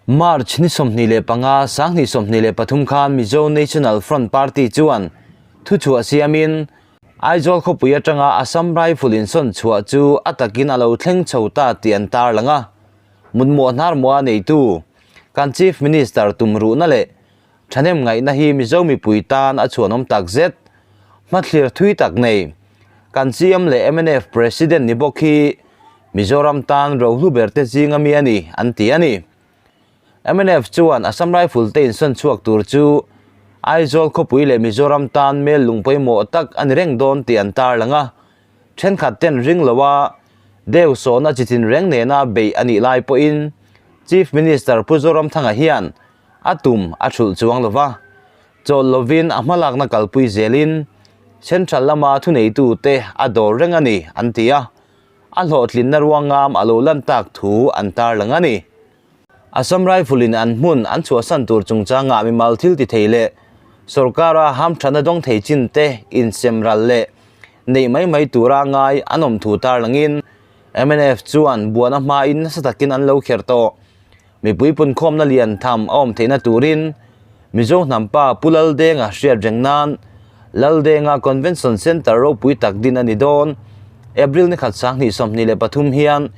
March ni 25, 2023 khan Mizo National Front Party chuan thuchhuah siamin Aizawl khawpui atanga Assam Rifle insawn chhuah chu a takin a lo thleng chho ta tih an tarlang a. Mutmawh hnarmawha neitu kan Chief Minister tumruhna leh Thahnem ngaihna hi Mizo mipui tan a chhuanawm tak zet. Hmathlir thui tak nei. Kan CM leh mnf President ni bawk hi Mizoram tan rohlu ber te zinga mi a ni, an ti a ni. Mnf chuan Assam Rifle te insawn chhuak tur chu Aizawl khawpui leh Mizoram tan mel lung pawimawh tak a ni reng dawn tih an tarlang a. Thenkhat ten ring lo a, deu sawhna chi tin reng nena beih a nih lai pawhin Chief Minister Pu Zoramthanga hian A tum a thulh chuang lo va, chawl lovin a hmalakna kalpui zelin Central lama thuneitute a dawr reng a ni, an ti a. A hlawhtlinna ruangam a lo lan tak thu an tarlang a ni. Assam Rifle-in an hmun an chhuahsan tur chungchangah mimal thil ti thei leh sorkara hamthatna dawng thei chin te insem ral leh neih mai mai tura ngai an awm thu tarlangin mnf chuan buana hmain nasa takin an lo kher tawh. Mipui punkhawmna lian tham a awm theihna turin Mizo hnampa Pu Laldenga hriat reng nan Laldenga Convention Centre ropui tak din a ni dawn. April ni khat 2023 hian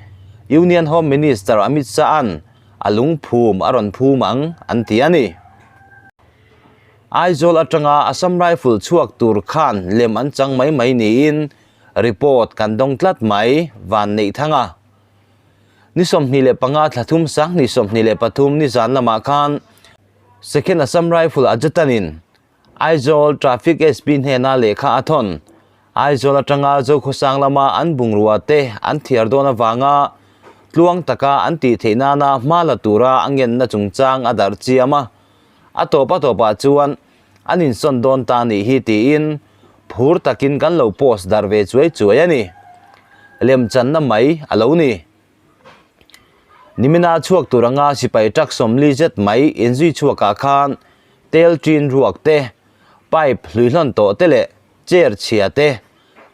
Union Home Minister Amit Shah-a'n a lungphum a rawn phum ang an ti a ni. Aizawl atanga Assam Rifle chhuak tur khan lem an chang mai mai niin report kan dawng tlat mai, Vanneihthanga. Ni 25 thla thum 2023 nizan lamah khan Second Assam Rifle Adjutant-in Aizawl Traffic SP hnena lehkha a thawn. Aizawl atanga Zokhawsang lama an bungrua te an thiar dawn avanga tluang taka an tih theih nana hma la tura a ngenna chungchang a darh chiam a. A tawp a tawpah chuan an insawn dawn ta nih hi tiin phur takin kan lo post darh ve chuai chuai a ni. Lemchanna mai a lo ni. Nimina chhuak tur anga sipai truck 40 zet mai inzui chhuakah khan tel ṭin ruak te, pipe hluihlawn tawh te leh chair chhia te,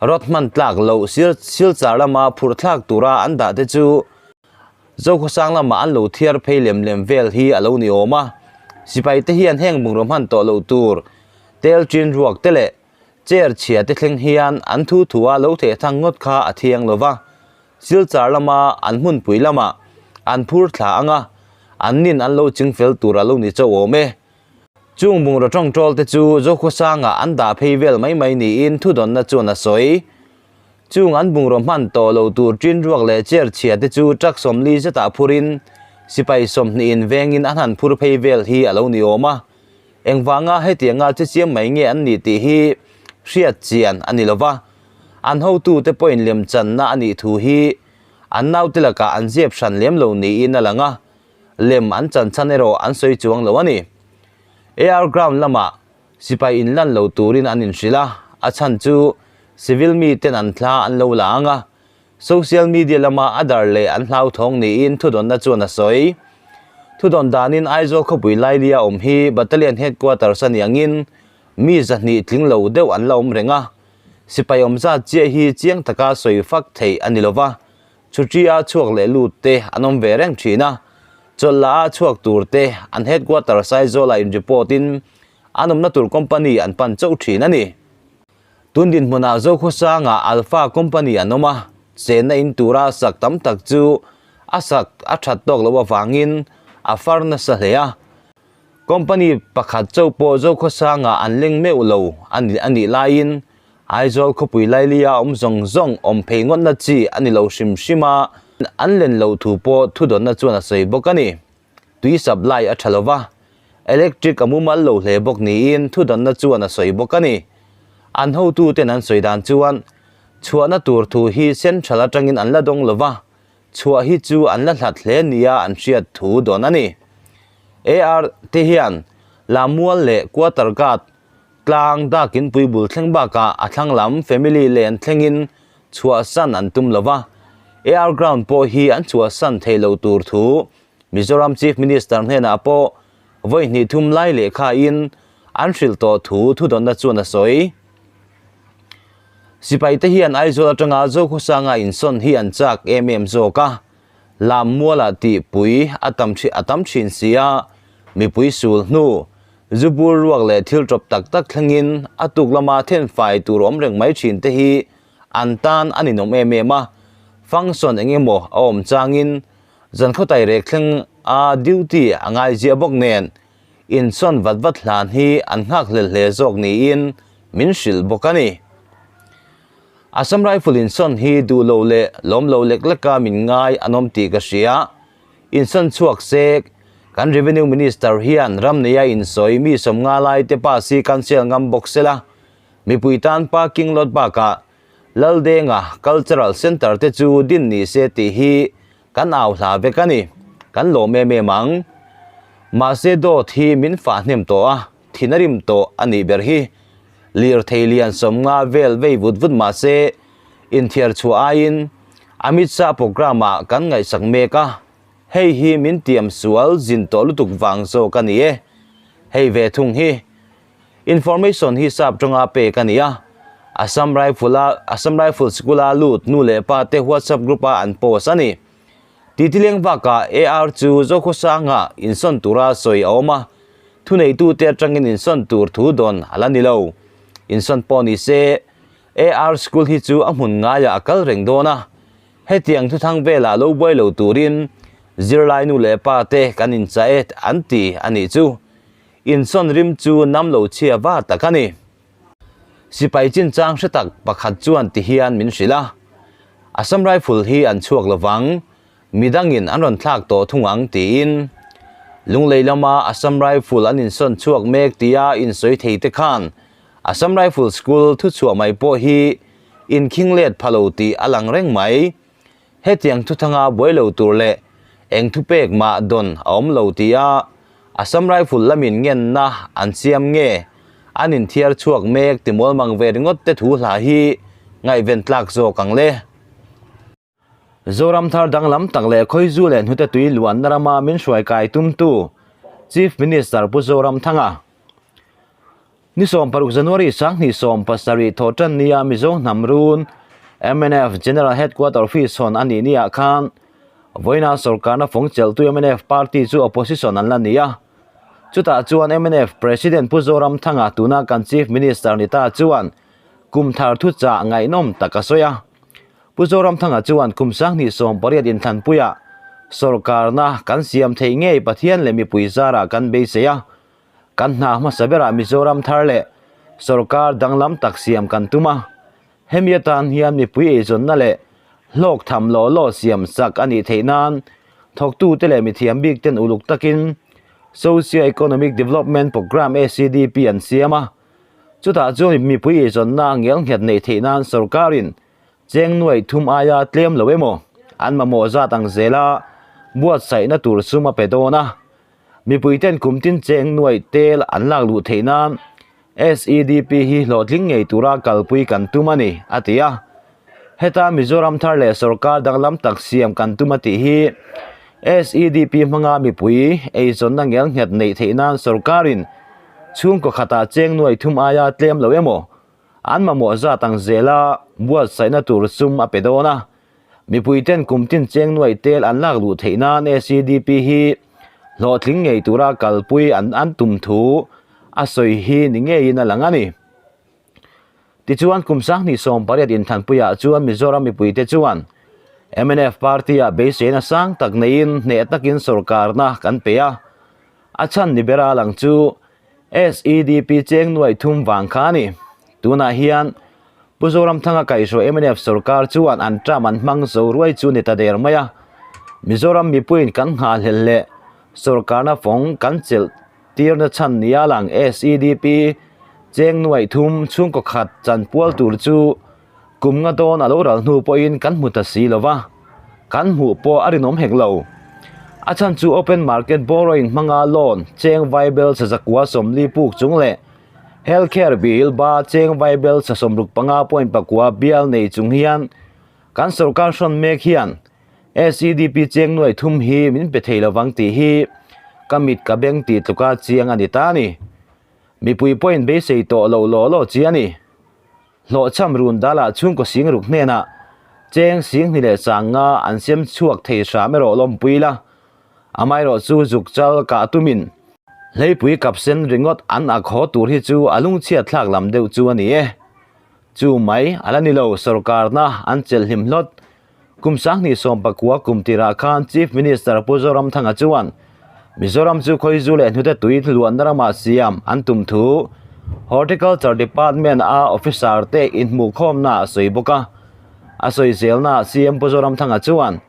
rod hman tlak loh silchar lama phurh thlak tura an dah te chu Zokhawsang lamah an lo thiar phei lem lem vel hi a lo ni awm a. Sipai te hian heng bungraw hman tawh loh tur tel ṭin ruak te leh chair chhia te thleng hian an thu thu a lo theh thang ngawt kha a thiang lo va. Silchar lama an hmunpui lamah an phur thla ang a, an nin an lo ching fel tur a lo ni chauh awm e. Chung bungraw tawngtawl te chu Zokhawsangah an dah phei vel mai mai niin thudawnna chuan a sawi. Chung an bungraw hman tawh lo tur ṭin ruak leh chair chhia te chu truck 40 zetah phurin sipai 20 in vengin an han phur phei vel hi a lo ni awm a. Engvanga hetianga che chiam mai nge an nih tih hi hriat chian a ni lo va, an hotute pawhin lemchanna a nih thu hi an naute lakah an zep hran lem lo niin a lang a, lem an chan chhan erawh an sawi chuang lo a ni. AR ground lamah sipai inlan lo turin an inhrilh a, a chhan chu civil miten an thla an lo la ang a, Social media lama a dar leh an hlauthawng niin thudawnna chuan a sawi. Thudawn danin Aizawl khawpui Lailia awm hi Battalion Headquarters a nih angin mi 200 tling lo deuh an la awm reng a. Sipai awm zat chiah hi chiang taka sawi fak theih a ni lova, chhuṭi-a chhuak leh lut te an awm ve reng thin a. Chawlh la-a chhuak tur te an Headquarters Aizawlah in report in an awmna tur company an pan chauh thin a ni. Tun dinhmunah Zokhawsangah Alpha Company an awm a, chenna in tura sak tam tak chu a sak a that tawk loh avangin a far nasa hle a. Company pakhat chauh pawh Zokhawsangah an leng meuh lo a nih laiin Aizawl khawpui Lailia awm zawng zawng awm phei ngawtna chi a ni lo hrim hrim a, an len loh thu pawh thudawnna chuan a sawi bawk a ni. Tui supply a tha lo va, electric a mumal lo hle bawk niin thudanna chuan a sawi bawk a ni. An hotuten an sawi dan chuan chhuahna tur thu hi central atangin an la dawng lo va, chhuah hi chu an la hlat hle nia an hriat thu dawn a ni. AR te hian Lamual leh Quarter Guard tlang dakin puibul thleng bakah a thlang lam family len thlengin chhuahsan an tum lo va, AR ground pawh hi an chhuahsan thei lo tur thu Mizoram Chief Minister hnenah pawh vawi hnih thum lai lehkhain an hrilh tawh thu thudawnna chuan a sawi. Sipaite hian Aizawl atanga Zokhawsanga insawn hi an chak em em zawk a. Lammualah tihpui a tam a tam thin si a, mipui sul hnu, zu bur ruak leh thil tawp tak tak thlengin a tuk lama thenfai tur awm reng mai thin te hi an tan a ninawm em em a, function eng emaw a awm changin zan khawtai rek thleng a duty a ngai ziah bawk nen insawn vat vat hlan hi an nghak hlel hle zawk niin min hrilh bawk a ni. Assam Rifle insawn hi duh lo leh lawm lo lek leka min ngai an awm tih ka hria. Insawn chhuak sek, kan Revenue Minister hian ram neia insawi mi sawmnga lai te pa si cancel ngam bawk sela, mipui tan parking lot bakah Laldenga Cultural Centre te chu din ni se tih hi kan au hla vek a ni. Kan lawm em em ang. Mahse dawt hi min fah hnem tawh a, thin a rim tawh a nih ber hi. Lirthei lian sawmnga vel vei vut vut mah se inthiar chhuah aiin Amit Shah programme ah kan ngaihsak mek a, hei hi min tiam sual zin tawh lutuk vang zawk a ni e. Hei ve thung hi Information hi sap tawnga pek a ni a, Assam Rifle a Assam Rifle sikul a lut nu leh pa te WhatsApp group a an post a ni. Titileng bakah AR chu Zokhawsanga insawn tura sawi a awm a, thuneitute atangin insawn tur thu dawn a la ni lo. Insawn pawh ni se, AR school hi chu a hmun ngaiah a kal reng dawn a, hetiang thuthang velah lo buai lo turin zirlai nu leh pa te kan inchah e an ti a nih chu. Insawn rim chu nam lo chhia va tak a ni. Sipai chinchang hre tak pakhat chuan ti hian min hrilh a, Assam Rifle hi an chhuak lovang, midangin an rawn thlak tawh thung ang tiin. Lunglei lama Assam Rifle an insawn chhuak mek tia insawi thei te khan Assam Rifle School thuchhuah mai pawh hi inkhing let pha lo tih a lang reng mai. Hetiang thuthanga buai lo tur leh eng thupek mah dawn a awm lo tia Assam Rifle lamin ngenna an siam nge an inthiar chhuak mek ti mualmang ve ringawt te thu hla hi ngaihven tlak zawk ang le. Zoram thar danglam tak leh Khawizu leh hnute tui luanna rama min hruai kai tumtu Chief Minister Pu Zoramthanga Ni 16 January 2017 thawhtan nia Mizo hnam run mnf General Headquarter Office hawn a nih niah khan vawiina sorkarna fawng chelhtu mnf party chu opposition an la ni a. Chutah chuan mnf President Pu Zoramthanga tuna kan Chief Minister ni ta chuan kum thar thuchah ngaihnawm tak a sawi a. Pu Zoramthanga chuan kum 2018 inthlanpuiah sorkarna kan siam theih ngei Pathian leh mipui zarah kan beisei a. Kan hna hmasa berah Mizoram thar leh sorkar danglam tak siam kan tum a, hemi atan hian mipui eizawnna leh hlawk tham law law siam chak a nih theih nan thawktute leh mithiam bik ten uluk takin Socio-Economic Development Programme, SEDP, an siam a. Chutah chuan mipui eizawnna ngelnghet neih theih nan sorkarin cheng nuai thum aia tlem lo emaw an mamawh zat ang zela buatsaihna tur sum a pe dawn a. Mipuiten kum tin cheng nuaih tel an lak luh theih nan SEDP hi hlawhtling ngei tura kalpui kan tum a ni, a ti a. Heta Mizoram thar leh sorkar danglam tak siam kan tum a tih hi SEDP hmanga mipui eizawnna ngelnghet neih theih nan sorkarin chhungkaw khatah cheng nuaih thum aia tlem lo emaw an mamawh zat ang zela buatsaihna tur sum a pe dawn a. Mipuiten kum tin cheng nuaih tel an lak luh theih nan SEDP hi hlawhtling ngei tura kalpui an an tum thu a sawi hi ni ngeiin a lang a ni. Tichuan kum 2018 inthanpuiah chuan Mizoram mipuite chuan mnf party-ah beiseina sang tak neiin hneh takin sorkarna kan pe a, a chhan ni bera lang chu SEDP cheng nuaih thum vang kha a ni. Tunah hian Pu Zoramthanga kaihhruai mnf sorkar chuan an term an hmang zo ruai chu ni ta der mai a. Mizoram mipuiin kan nghahhlelh leh sorkarna fawng kan chelh tirna chhan nia lang SEDP cheng nuaih thum chhungkaw khat chanpual tur chu kum nga dawn a lo ral hnu pawhin kan hmu ta si lo va, kan hmuh pawh a rinawm hek lo. A chhan chu open market borrowing hmanga loan cheng vaibel sazakua 40 puk chung leh Health care bill ba cheng vaibel 65.4 bial nei chung hian kan sorkar hrawn mek hian SEDP cheng nuai thum hi min pe thei lovang tih hi ka mit ka beng tih tluka chiang a ni ta a ni. Mipui pawhin beisei tawh lo law law chi a ni. Hlawhchham run dalah chhungkaw singruk hnenah. Cheng singhni leh sanga an siam chhuak thei hram erawh lawmpui la. Amaherawh chu zuk chal kah tumin hleipui kap sen ringawt an ak haw tur hi chu a lungchhiat thlak lam deuh chu a ni e. Chu mai a la ni lo, sorkarna an chelh hlim hlawt. Kum sanghnih sawmpakua kum tirah khan Chief Minister Pu Zoramthanga chuan Mizoram chu khawizu leh hnute tui luanna ramah siam an tum thu Horticulture Department a officer te inhmuhkhawmna a sawi bawk a. A sawi zelnaah CM Pu Zoramthanga chuan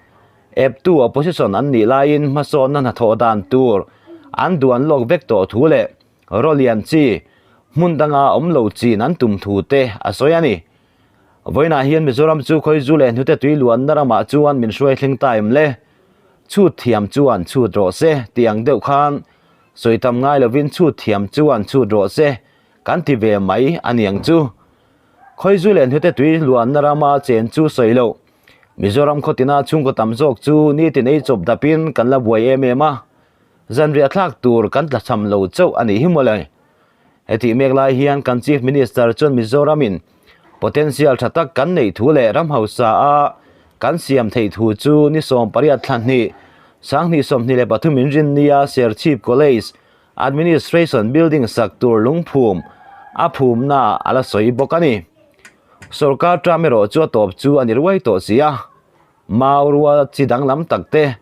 eptu opposition an nih laiin hmasawnna hnathawh dan tur an duan lawk vek tawh thu leh Rolian chi hmun danga awm lo chin an tum thu te a sawi a ni. Vawiinah hian Mizoram chu khawizu leh hnute tui luanna ramah chuan min hruai thleng ta em le? Chhut thiam chuan chhut rawh se tih ang deuh khan sawi tam ngai lovin chhut thiam chuan chhut rawh se kan ti ve mai a niang chu. Khawizu leh hnute tui luanna rama chen chu sawi loh. Mizoram khawtina chhungkaw tam zawk chu nitin ei chawp dapin kan la buai em em a, zanriah thlak tur kan tlachham lo chauh a nih hi mawle. Hetih mek lai hian kan Chief Minister chuan Mizoramin potential tha tak kan neih thu leh ram hausa a kan siam theih thu chu ni 18 thla hnih, 2023 inrinnia Serchhip College Administration Building sak tur lungphum a phumna a la sawi bawk a ni. Sorkar term erawh chu a tawp chu a ni ruai tawh si a, mau rual chi danglam tak te,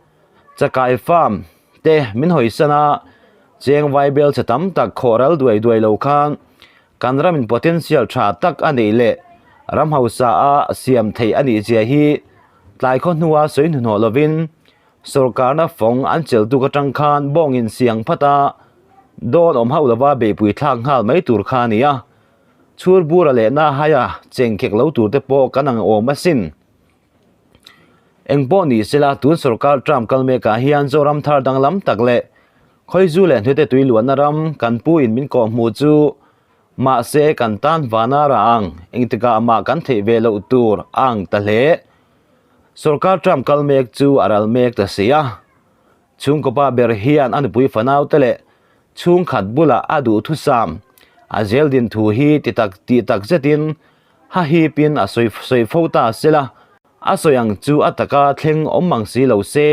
chakai farm te min hawisan a, cheng vaibel chhe tam tak khawh ral duai duai lo khan kan ramin potential tha tak a neih leh ram hausa a siam theih a nih zia hi tlai khaw hnua sawi hnuhnawh lovin sorkarna fawng an chelh tuk atang khan bawng insiang phat a, dawn awm hauh lova beihpui thlak nghal mai tur kha a ni a, chhur bura leh na haia cheng khek lo tur te pawh kan ang awm asin. Engpawh ni sela tun sorkar term kal mekah hian Zoram thar danglam tak leh Khawizu leh hnute tui luanna ram kan pu in min kawh hmuh chu mahse kan tan vana rah ang engtikah mah kan theih ve loh tur a ang ta hle. Sorkar term kal mek chu a ral mek ta si a. Chhungkaw pa ber hian a nupui fanau te leh chhungkhat bulah a duhthusam a zel din thu hi ti tak tih tak zetin ha hipin a sawi sawi fo ta sela, a sawi ang chu a taka thleng awm mang si lo se,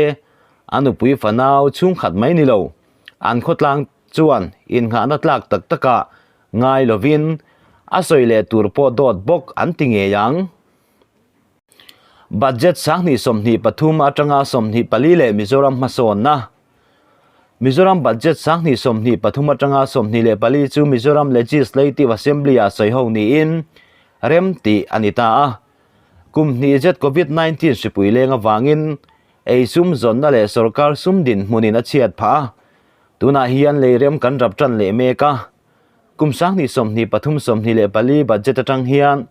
a nupui fanau chhungkhat mai ni lo, an khawtlang chuan innghahna tlak tak takah ngai lovin a sawi leh tur pawh dawt bawk an ti ngei ang. Budget 2023 atanga 24 leh Mizoram hmasawnna Mizoram Budget 2023 atanga 24 chu Mizoram Legislative Assembly-ah sawiho niin rem tih a ni ta a. Kum hnih zet Covid-19 hripui leng avangin ei sum zawnna leh sorkar sum dinhmunin a chhiat phah a. Tunah hian lei rem kan rap tan leh mek a. Kum 2023 24 budget atang hian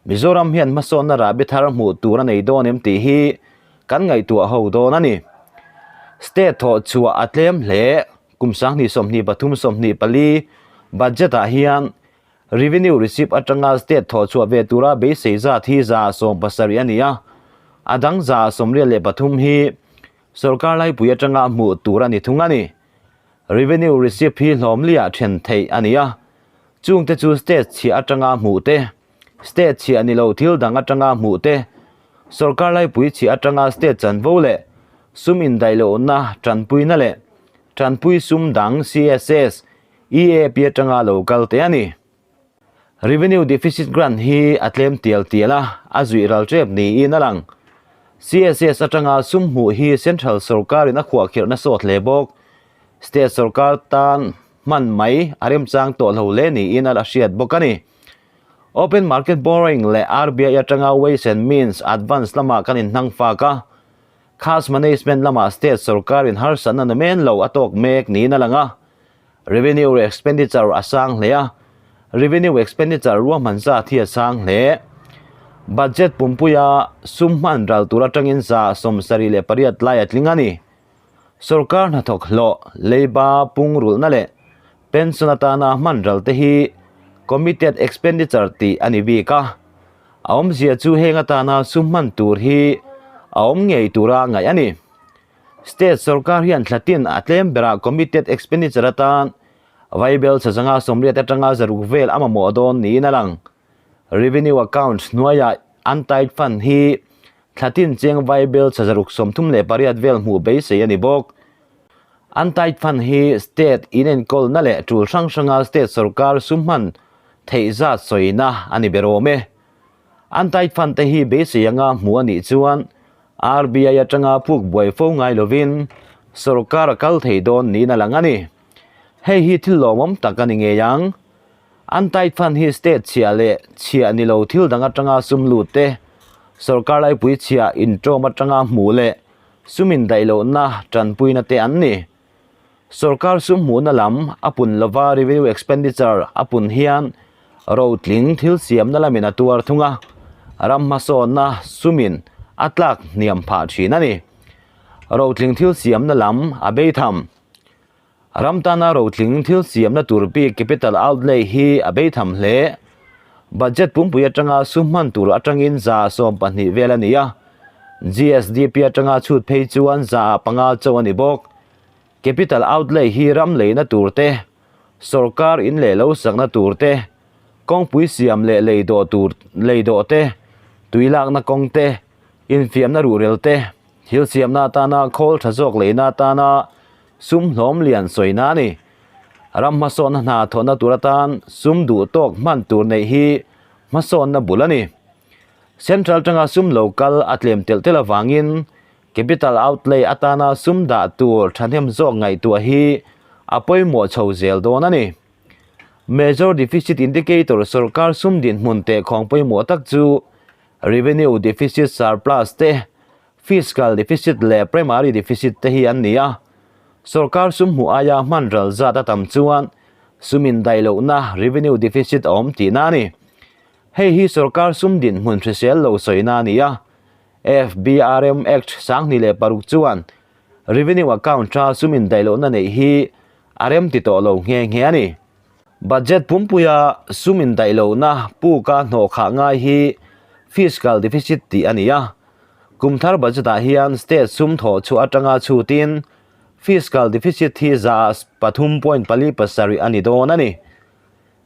Mizoram hian hmasawnna rahbi thar hmuh tur a nei dawn em tih hi kan ngaihtuah ho dawn a ni. State thawh chhuah a tlem hle. Kum 2023 24 budget ah hian revenue receipt atanga state thawh chhuah ve tura beisei zat hi 70 a ni a, a dang 83 hi sorkar laipui atanga hmuh tur a ni thung a ni. Revenue receipt hi hlawmliah then theih a ni a, chungte chu state chhiah atanga hmuh te, state chhiah ni lo thil dang atanga hmuh te, sorkar laipui chhiah atanga state chanvo leh sum indaih lohna tanpuina leh tanpui sum dang CSS, EAP atanga lo kal te a ni. Revenue deficit grant hi a tlem tial tial a, a zuih ral tep niin a lang. CSS atanga sum hmuh hi central sorkarin a khuahkhirhna sawt hle bawk. State sorkar tan hman mai a remchang tawh lo hle niin a la hriat bawk a ni. Open market borrowing leh RBI atanga ways and means advance lamah kan inhnang fak a, cash management lamah state sorkarin harsatna namen lo a tawk mek niin a lang a. Revenue expenditure a sang hle a, revenue expenditure ruahman zat hi a sang hle. Budget pumpuia sum hman ral tur atangin 78 lai a tling a ni. Sorkar hnathawk hlawh, leiba pungrulhna leh pension atana hman ral te hi committed expenditure tih a ni bik a. A awmzia chu heng atana sum hman tur hi a awm ngei tura ngaih a ni. State sorkar hian thlatin a tlem berah committed expenditure atan vaibel chazanga 80 atanga 600 vel a mamawh dawn niin a lang. Revenue accounts hnuaiah untied fund hi Thlatin cheng vaibel 638 vel hmuh beisei a ni bawk. Untied Fund hi state inenkawlna leh tul hrang hranga state sorkar sum hman theih zat sawina a ni ber awm e. Untied Fund te hi beisei anga hmuh a nih chuan RBI atanga puk buai fo ngai lovin sorkar a kal thei dawn niin a lang a ni. Hei hi thil lawmawm tak a ni ngei ang. Untied Fund hi state chhia leh chhia ni lo thil dang atanga sum lut te, sorkar laipui chhia inṭawm atanga hmuh leh sum indaih lohna tanpuina te an ni. Sorkar sum hmuhna lam a pun lova revenue expenditure a pun hian rotling thil siamna lamin a tuar thung a, ram hmasawnna sumin a tlak hniam phah thin a ni. Rotling thil siamna lam a bei tham. Ram tana rotling thil siamna tur bik capital outlay hi a bei tham hle. Budget pumpui atanga sum hman tur atangin 12% vel a ni a, GSDP atanga chhut phei chuan 5% chauh a ni bawk. Capital outlay hi ram leina tur te, sorkar in leh lo sakna tur te, kawngpui siam leh lei dawh tur lei dawh te, tui lakna kawng te, infiamna ruhrel te, thil siamna atana khawl tha zawk leina atana sum hlawm lian sawina a ni. Ram hmasawnna hna thawhna tur atan sum duh tawk hman tur neih hi hmasawnna bul a ni. Central tanga sum lo kal a tlem telh telh avangin capital outlay atana sum dah tur thahnem zawk ngaihtuah hi a pawimawh chho zel dawn a ni. Major deficit indicator sorkar sum dinhmun tehkhawng pawimawh tak chu revenue deficit surplus te, fiscal deficit leh primary deficit te hi an ni a. Sorkar sum hmuh aia hman ral zat a tam chuan sum indaih lohna revenue deficit a awm tihna a ni. Hei hi sorkar sum dinhmun hrisel lo sawina a ni a. FBRM Act 2006 chuan revenue account tha sum indaih lohna neih hi a rem ti tawh lo nghe nghe a ni. Budget pumpuia sum indaih lohna puka hnawh khah ngai hi fiscal deficit tih a ni a. Kum thar budget ah hian state sum thawh chhuah atanga chhutin fiscal deficit hi 3.47% a ni dawn a ni.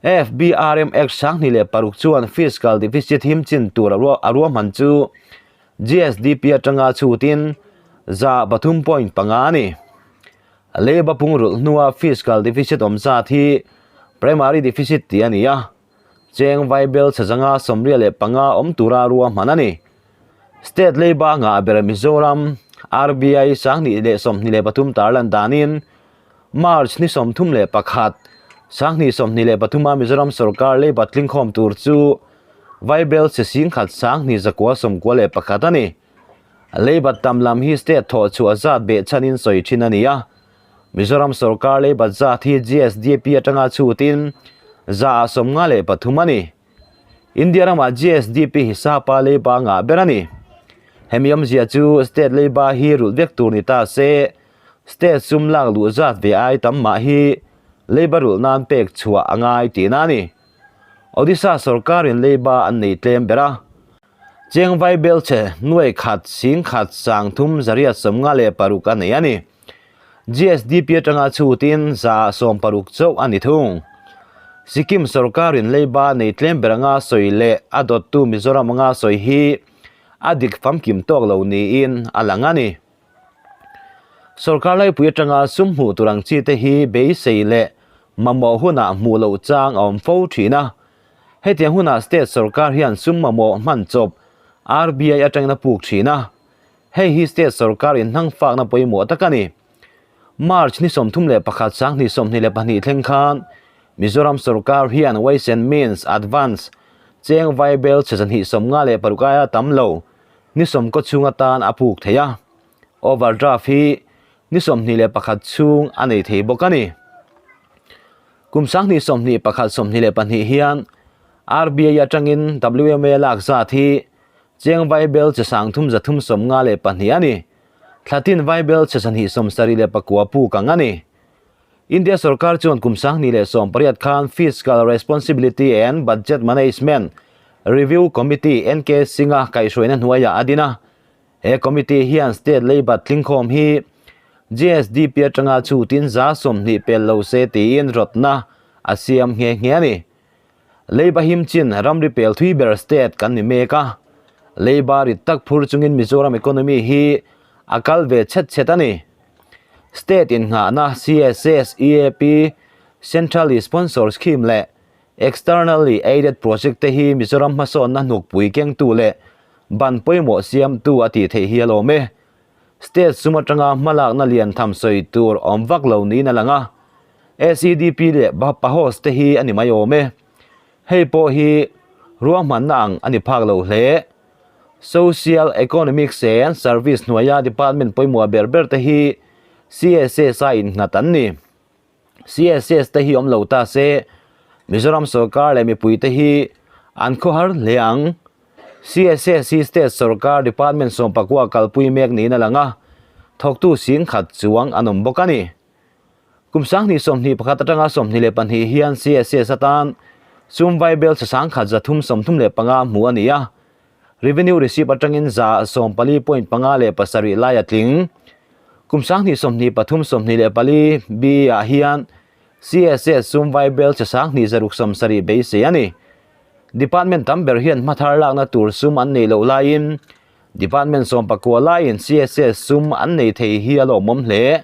FBRM Act 2006 chuan fiscal deficit him chin tur a ruahman chu GSDP atanga chhutin 3.5% a ni. Leiba pungrulh hnua fiscal deficit awm zat hi primary deficit tih a ni a, cheng vaibel chhazanga 85 awm tura ruahman a ni. State leiba ngah ber Mizoram, RBI 2023 tarlan danin March ni 31, 2023 a Mizoram sorkar leiba tlingkhawm tur chu vaibel chhe singkhat 2991 a ni. Leibat tam lam hi state thawh chhuah zat beh chhanin sawi thin a ni a. Mizoram sorkar leibat zat hi GSDP atanga chhutin 53% a ni. India ramah GSDP hi sapa leiba ngah ber a ni. Hemi awmzia chu state leiba hi rulh vek tur ni ta se, state sum lak luh zat ve ai tam mah hi leiba rulh nan pek chhuah a ngai tihna a ni. Odisha sorkarin leiba an nei tlem ber a. Cheng vaibel che nuai khat sing khat sang thum 856 a nei a ni. GSDP atanga chhutin 60% chauh a ni thung. Sikkim sorkarin leiba nei tlem ber anga sawi leh a dawttu Mizoram anga sawi hi a dik famkim tawk lo niin a lang a ni. Sorkar laipui atanga sum hmuh tur ang chi te hi beisei leh mamawh hunah hmuh loh chang a awm fo thin a. Hetiang hunah state sorkar hian sum mamawh hman chawp RBI atangin a puk thin a, hei hi state sorkar inhnangfakna pawimawh tak a ni. March ni 31 2022 thleng khan Mizoram sorkar hian Ways and Means Advance cheng vaibel chhe 256 aia tam lo ni 90 chhung atan a puk thei a, overdraft hi ni 21 chhung a nei thei bawk a ni. Kum 2021 22 hian RBI atangin WMA lak zat hi cheng vaibel che 3352 a ni. Thlatin vaibel che 279 puk ang a ni. India sorkar chuan kum 2018 khan Fiscal Responsibility and Budget Management Review Committee NK Singh-a kaihhruaina hnuaiah a din a. He committee hian state leibat tlingkhawm hi GSDP atanga chhutin 20% pel lo se tiin rawtna a siam nghe nghe a ni. Leiba him chin ramri pel thui ber state kan ni mek a. Leiba rit tak phur chungin Mizoram economy hi a kal ve chhet chhet a ni. State innghahna CSS, EAP, Centrally Sponsored Scheme leh Externally Aided Project te hi Mizoram hmasawnna hnukpui kengtu leh ban pawimawh siamtu a tih theih hi a lawm e. State sum atanga hmalakna lian tham sawi tur awm vak lo niin a lang a, SEDP leh PAHOS te hi a ni mai awm e. Hei pawh hi ruahmanna ang a ni phak lo hle. Social, Economics and Service hnuaia department pawimawh ber ber te hi CSS a innghat an ni. CSS te hi awm lo ta se, Mizoram sorkar leh mipui te hi an khawhar hle ang. CSS hi state sorkar department sawmpakua kalpui mek niin a lang a, thawktu singkhat chuang an awm bawk a ni. Kum 2021 atanga 22 hian CSS atan sum vaibel chhe sangkhat 335 hmuh a ni a, Revenue receipt atangin 14.57 lai a tling. Kum 2023 24 B ah hian CSS sum vaibel chhe 2670 beisei a ni. Department tam ber hian hmathar lakna tur sum an neih loh laiin Department sawmpakua laiin CSS sum an nei thei hi a lawmawm hle.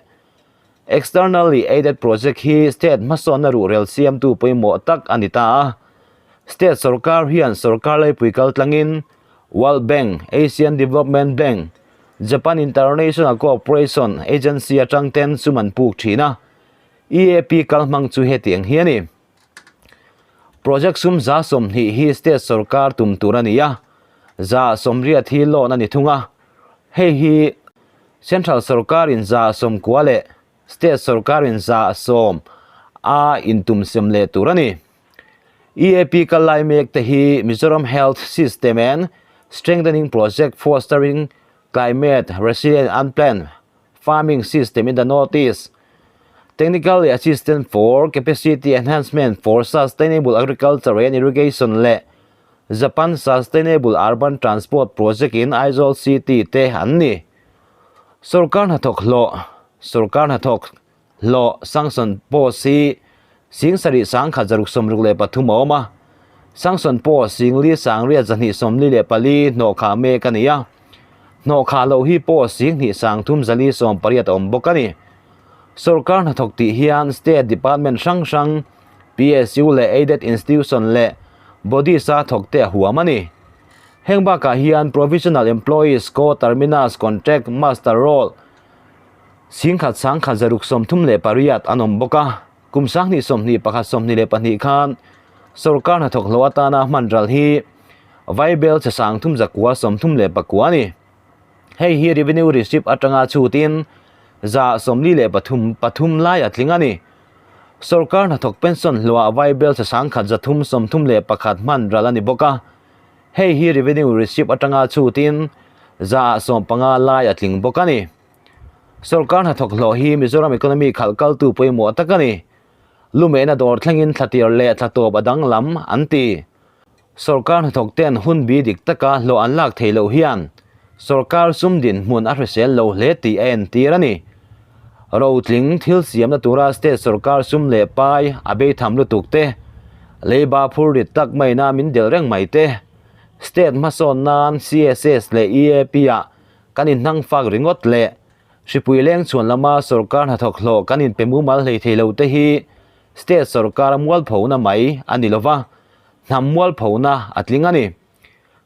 Externally aided project hi state hmasawnna ruhrel siamtu pawimawh tak a ni ta a. State sorkar hian sorkar laipui kaltlangin World Bank, Asian Development Bank, Japan International Cooperation Agency atang ten sum an puk thin a. EAP kalhmang chu hetiang hi a ni. Project sum 20% hi state sorkar tum tur a ni a, 80% hi loan a ni thung a. Hei hi Central sorkarin 90% leh state sorkarin 10% a intum sem leh tur a ni. EAP kal lai mek te hi Mizoram Health System and Strengthening Project Fostering Climate Resilient Unplanned Farming System in the Northeast, Technical Assistance for Capacity Enhancement for Sustainable Agriculture and Irrigation leh Japan Sustainable Urban Transport Project in Aizawl City te an ni. Sorkar hnathawk hlawh Sorkar hnathawk hlawh sanction post hi 76,663 a awm a, sanction post 5,944 hnawhkhah mek a ni a, hnawhkhah loh hi post 2,380 a awm bawk a ni. Sorkar hnathawk tih hian state department hrang hrang, PSU leh aided institution leh bodies a thawk te a huam a ni. Heng bakah hian provisional employees co-terminus contract muster roll 1,138 an awm bawk a. Kum 2021 22 khan sorkar hnathawk hlo atana hman ral hi vaibel chhe 3,039 a ni. Hei hi revenue receipt atanga chhutin 43 pathum lai a tling a ni. Sorkar hnathawk pension hluah vaibel chhe 1,331 hman ral a ni bawk a. Hei hi revenue receipt atanga chhutin 15% lai a tling bawk a ni. Sorkar hnathawk hlawh hi Mizoram economy khalh kaltu pawimawh tak a ni. Lumehna dawr thlengin thlatir leh thlatawp a danglam an ti. Sorkar hnathawk ten hun bi dik taka hlawh an lak theih loh hian sorkar sum dinhmun a hrisel lo hle tih a entir a ni. Rotling thil siamna tura state sorkar sum leh pai a beitham lutuk te, leiba phur rit tak maina min delh reng mai te, state hmasawn nan CSS leh EAP ah kan inhnang fak ringawt leh hripui leng chhuan lama sorkar hnathawk hlawh kan inpe mumal hlei thei lo te hi state sorkar mualphona mai a ni lova, hnam mualphona a tling a ni.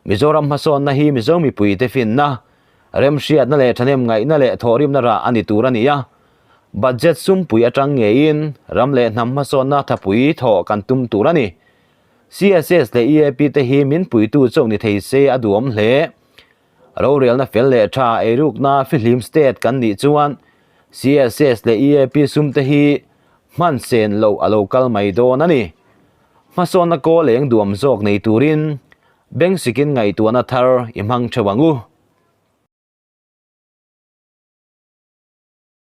Mizoram hmasawnna hi Mizo mipuite finna, remhriatna leh thahnem ngaihna leh thawhrimna rah a ni tur a ni a. Budget sumpui atang ngeiin ram leh hnam hmasawnna thapui thawh kan tum tur a ni. CSS leh EAP te hi min puitu chauh ni thei se a duhawm hle. Rorelna fel leh tha eirukna fihlim state kan nih chuan CSS leh EAP sum te hi hman sen loh a lo kal mai dawn a ni. Hmasawnna kawl eng duam zawk nei turin beng sikin ngaihtuahna thar i hmang theuh ang u.